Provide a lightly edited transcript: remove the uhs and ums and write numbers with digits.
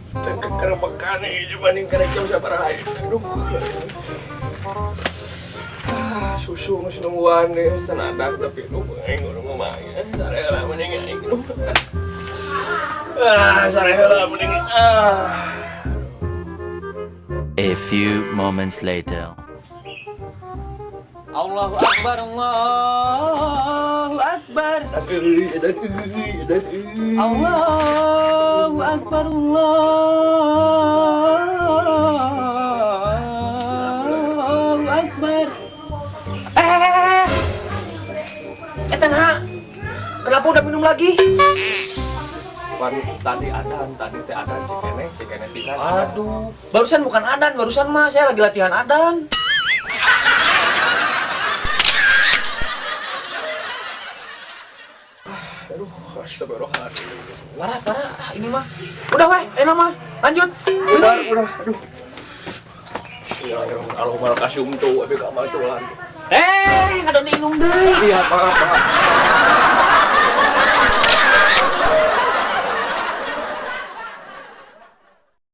Teu kekerebekan ieu dibanding karek jam sabaraha ieu. Aduh. Ah, susu masih nungguan deh, senadak tapi aduh aing udah mah ya. Sare heula mending aing aduh. Ah, sare heula mending ah. A few moments later. Allahu Akbar, Allahu Akbar. Aduh, aduh, aduh. Allahu Akbar, Allahu Akbar. Eh, tenang. Kenapa udah minum lagi? Pan tadi adan, tadi teh adan cikene, cikene pisan. Aduh, barusan bukan adan, barusan mah saya lagi latihan adan. Aduh, astagfirullahaladzim. Parah, parah, ah, ini mah. Udah weh, enak mah. Lanjut. Udah, udah, aduh. Bismillahirrahmanirrahim. Kasum tuh, abi kamatulan. Eh, ngadon inung deui. Iya, maaf, maaf.